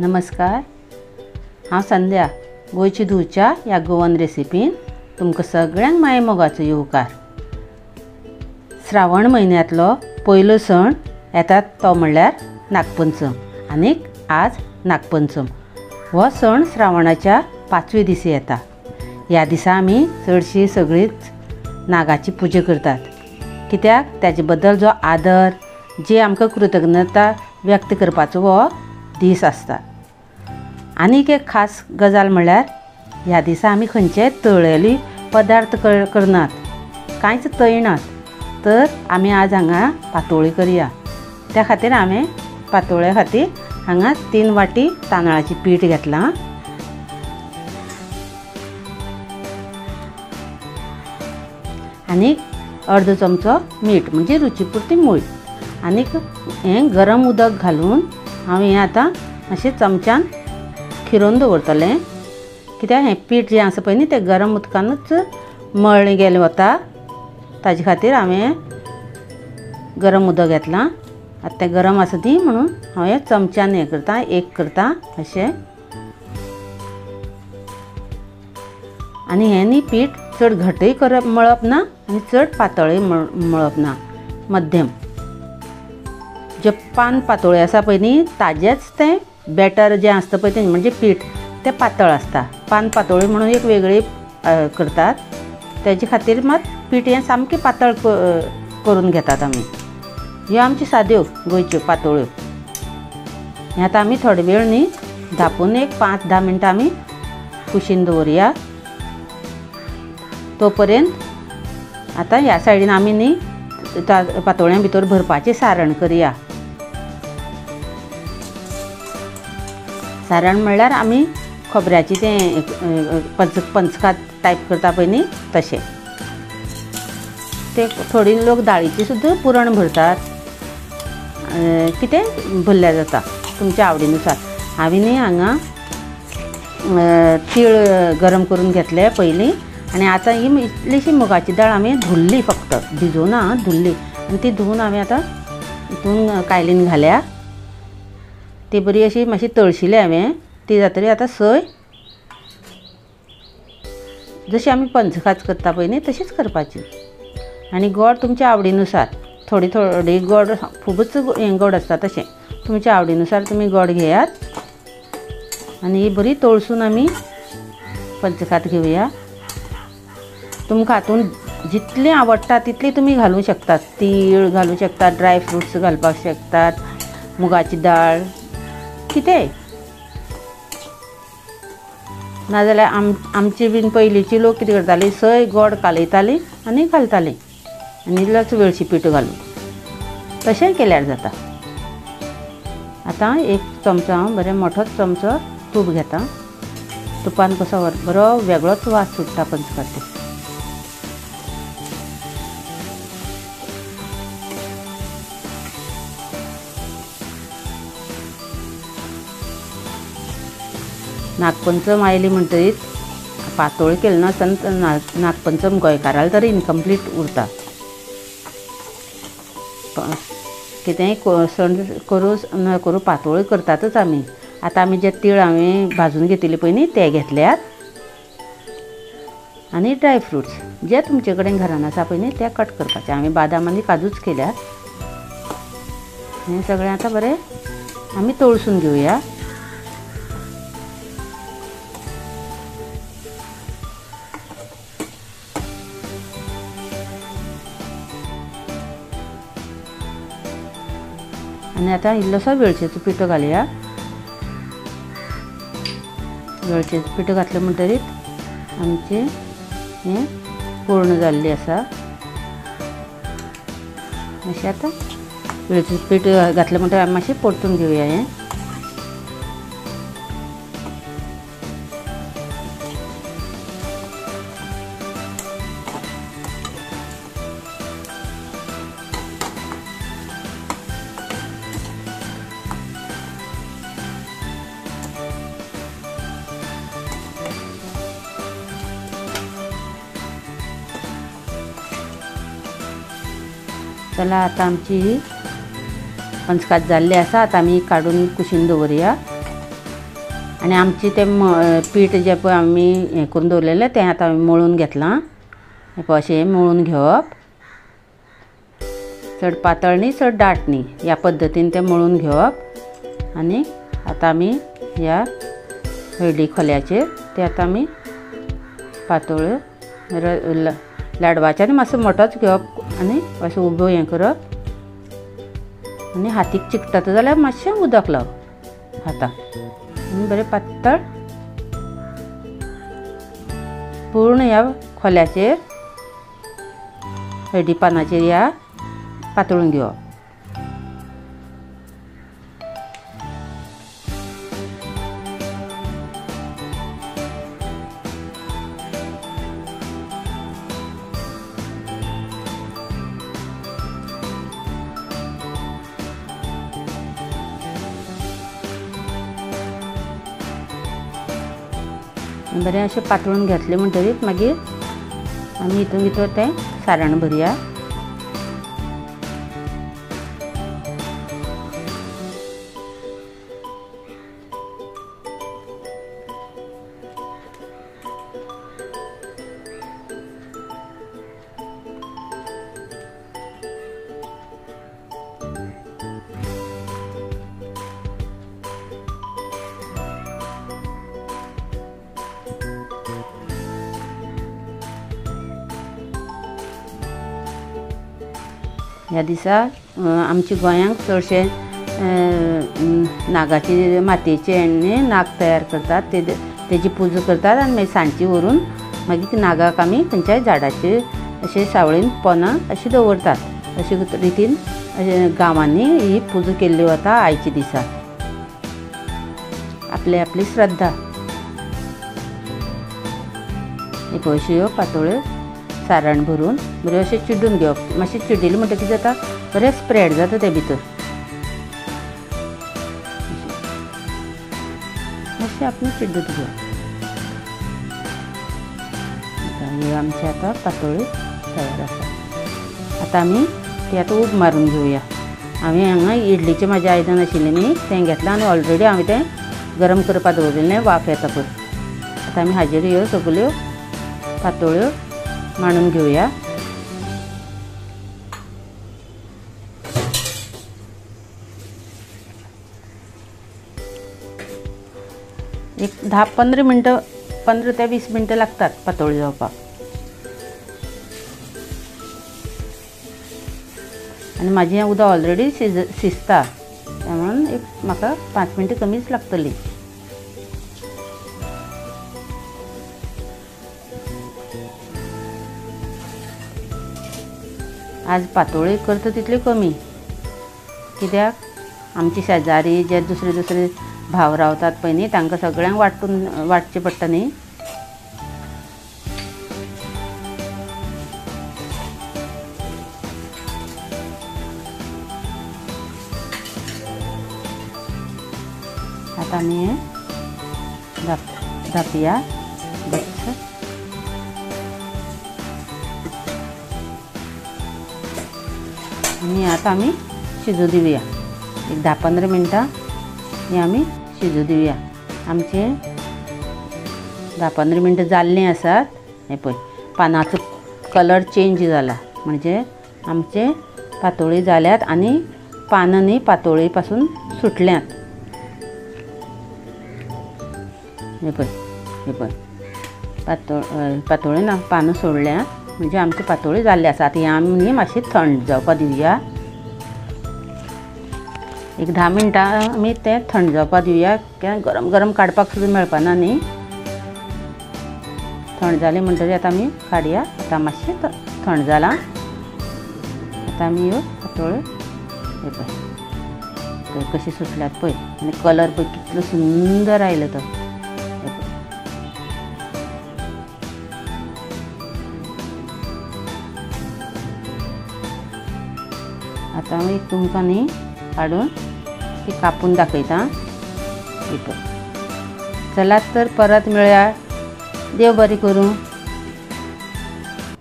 नमस्कार, हांव संध्या गोंयची धुवच्या ह्या गोवन रेसिपीन तुमकां सगळ्यांक माये मोगाचो येवकार। श्रावण म्हयन्यांतलो पयलो सण येता तो म्हणल्यार नागपंचम आनीक आज नागपंचम हो सण श्रावणाच्या पांचवे दिसा येता। ह्या दिसा आमी चडशी सगळींच नागाची पुजा करतात, कित्याक ताजे बद्दल जो आदर जी आमकां कृतज्ञता व्यक्त करपाचो हो दीस आसता। आनीक एक खास गजाल म्हणल्यार ह्या दिसा आमी खंयचेय तळलेली पदार्थ करनात, कांयच तळनात, तर आमी आज हांगा पातोळी करया। त्या खातीर हांवें पातोळे खातीर हांगा 3 वाटी तांदळाचें पीठ घेतलां। आनी अर्दो चमचो मीठ म्हणजे रुची पुरती मीठ आनीक हें गरम उदक घालून हांव हें आतां मातशें चमच्यान खिरोवन दवरतलें, कित्याक हें पीठ जें आसा पळय न्ही तें गरम उदकानूच मळ्ळें गेलें वता, ताजे खातीर हांवें गरम उदक घेतलां। आतां तें गरम आसा ती म्हणून हांव हें चमच्यान हें करता, एक करता अशें। आनी हें न्ही पीठ चड घटय करप मळप ना आनी चड पातळय मळप ना, मध्यम। जे पान पातोळी आसा पळय न्ही ताजेंच तें बॅटर जें आसता पळय तें म्हणजे पीठ तें पातळ आसता। पान पातोळी म्हणून एक वेगळी करतात, तेजे खातीर मात पीठ हें सामकें पातळ करून घेतात आमी। ह्यो आमच्यो साद्यो गोंयच्यो पातोळ्यो। हें आतां आमी थोडे वेळ न्ही धांपून एक 5-10 मिनटां आमी कुशीन दवरया। तो पर्यंत आतां ह्या सायडीन आमी न्ही पातोळ्यां भितर भरपाचें सारण करया। सारण म्हणल्यार आमी खोबऱ्याचें तें पंचखात टायप करता पळय न्ही तशें। ते थोडी लोक दाळीचें सुद्दां पुरण भरतात, कितें भरल्यार जाता तुमच्या आवडीनुसार। हांवें न्ही हांगा तीळ गरम करून घेतले पयलीं आनी आतां ही इतलीशी मुगाची दाळ हांवें धुल्ली, फक्त भिजोवना धुल्ली, आनी ती धुवून हांवें आतां हितून कायलीन घाल्या। ती बरी अशी मातशी तळशिली हांवें, ती जातरी आतां सय जशी आमी पंचखाज करता पळय न्ही तशीच करपाची। आनी गोड तुमच्या आवडीनुसार, थोडी थोडी गोड, खुबूच गोड आसता तशें तुमच्या आवडीनुसार तुमी गोड घेयात। आनी ही बरी तळसून आमी पंचखाद घेवया। तुमकां हातूंत जितलें आवडटा तितली तुमी घालूं शकतात, तीळ घालूं शकतात, ड्राय फ्रुट्स घालपाक शकतात, मुगाची दाळ कितेंय। नाजाल्यार आमची बीन पयलींची लोक कितें करताली, सय गोड कालयताली आनी घालताली आनी इल्लोच वेळची पिठो घालून तशें केल्यार जाता। आतां एक चमचो हांव बरें मोठोच चमचो तूप घेता। तुपान कसो बरो वेगळोच वास सुट्टा पंचखाद्य। नागपंचम आयली म्हणटरीच पातोळी केली नासतना नागपंचम गोंयकाराल तर इनकम्प्लीट उरता। कितेंय सण करूं न करूं पातोळी करतातच आमी। आतां आमी जे तीळ हांवें भाजून घेतिल्ले पळय न्ही ते घेतल्यात आनी ड्राय फ्रुट्स जे तुमचे कडेन घरान आसा पळय न्ही ते कट करपाचे। हांवें बादाम आनी काजूच केल्यात। हें सगळें आतां बरें आमी तळसून घेवया। आनी आतां इल्लोसो वेळचेचो पिठो घालया। वेळचेचो पिठो घातलो म्हणटरीत आमचें हें पूर्ण जाल्लें आसा। मातशें आतां वेळचेचो पीठ घातलें म्हणटरीत आमी मातशें परतून घेवया हें। चला आतां आमची ही पंचखाद जाल्ली आसा। आतां आमी काडून कुशीन दवरया। आनी आमचें तें पीठ जें पळय आमी हें करून दवरलेलें तें आतां आमी मळून घेतलां. हें पळय अशें मळून घेवप, चड पातळ न्ही चड दाट न्ही, ह्या पद्दतीन तें मळून घेवप. आनी आतां आमी ह्या हळदी खोल्याचेर ते आतां आमी पातोळ्यो लाडवाच्यान मातसो मोठोच घेवप आनी अशें उबो हें करप आनी हातीक चिकटता जाल्यार मातशें उदक लावप हाताक आनी बरें पातळ पूर्ण ह्या खोल्याचेर हळदी पानाचेर ह्या पातळून घेवप. बरें अशें पातळून घेतलें म्हणटरीच मागीर आमी हितून भितर तें सारण भरया. ह्या दिसा आमच्या गोंयांत चडशे नागाचे मातयेचे नाग तयार करतात, तेजी पुजा करतात आनी मागीर सांजची व्हरून मागीर नागाक आमी खंयच्याय झाडाचे अशे सावळेन पोना अशें दवरतात. अशे रितीन गांवांनी ही पुजा केल्ली वता आयच्या दिसा. आपली आपली श्रद्धा. एक अश्यो ह्यो पातोळ्यो सारण भरून बऱ्यो अशें चिड्डून घेवप. मातशें चिड्डिलें म्हणटकीर कितें जाता, बरें स्प्रेड जाता तें भितर. मातशें आपणें चिड्डून घेवप. आतां ह्यो आमची आतां पातोळ्यो तयार आसा. आतां आमी ती आतां उब मारून घेवया. हांवें हांगा इडलीचें म्हाजें आयदन आशिल्लें न्ही तें घेतलां आनी ऑलरेडी हांवें तें गरम करपाक दवरिल्लें, वाफ येता पळय. आतां आमी हाजेर ह्यो सगल्यो पातोळ्यो मांडून घेवया. एक 10-15 मिनटं, 15 ते 20 मिनटं लागतात पातोळी जावपाक. आनी म्हाजें उदक ऑलरेडी शिजता, म्हणून एक म्हाका 5 मिनटां कमीच लागतली. आज पातोळी करता तितल्यो कमी, कित्याक आमचे शेजारी जे दुसरे दुसरे भाव रावतात पळय न्ही तांकां सगळ्यांक वांटून वांटचें पडटा न्ही. आतां आमी हें धांपया गच्च. आनी आतां आमी शिजू दिवया एक 10-15 मिनटां. हें आमी शिजू दिवया. आमचें 10-15 मिनटां जाल्लीं आसात. हें पळय पानाचो कलर चेंज जाला, म्हणजे आमचे पातोळी जाल्यात आनी पानां न्ही पातोळी पासून सुटल्यात. हें पळय, हें पळय पातोळी ना पानां सोडल्यात, म्हणजे आमची पातोळी जाल्ली आसा. आतां हें आमी न्ही मातशी थंड जावपाक दिवया. एक 10 मिनटां आमी तें थंड जावपाक दिवया, कित्याक गरम गरम काडपाक सुद्दां मेळपाना न्ही. थंड जालें म्हणटकीर आतां आमी काडया. आतां मातशें थंड जालां. आतां आमी ह्यो पातोळ्यो हे पळय कशी सुटल्यात पळय, आनी कलर पळय कितलो सुंदर आयलो तो. आतां हांव एक तुमकां न्ही काडून ती कापून दाखयता. चलात तर परत मेळया. देव बरें करूं.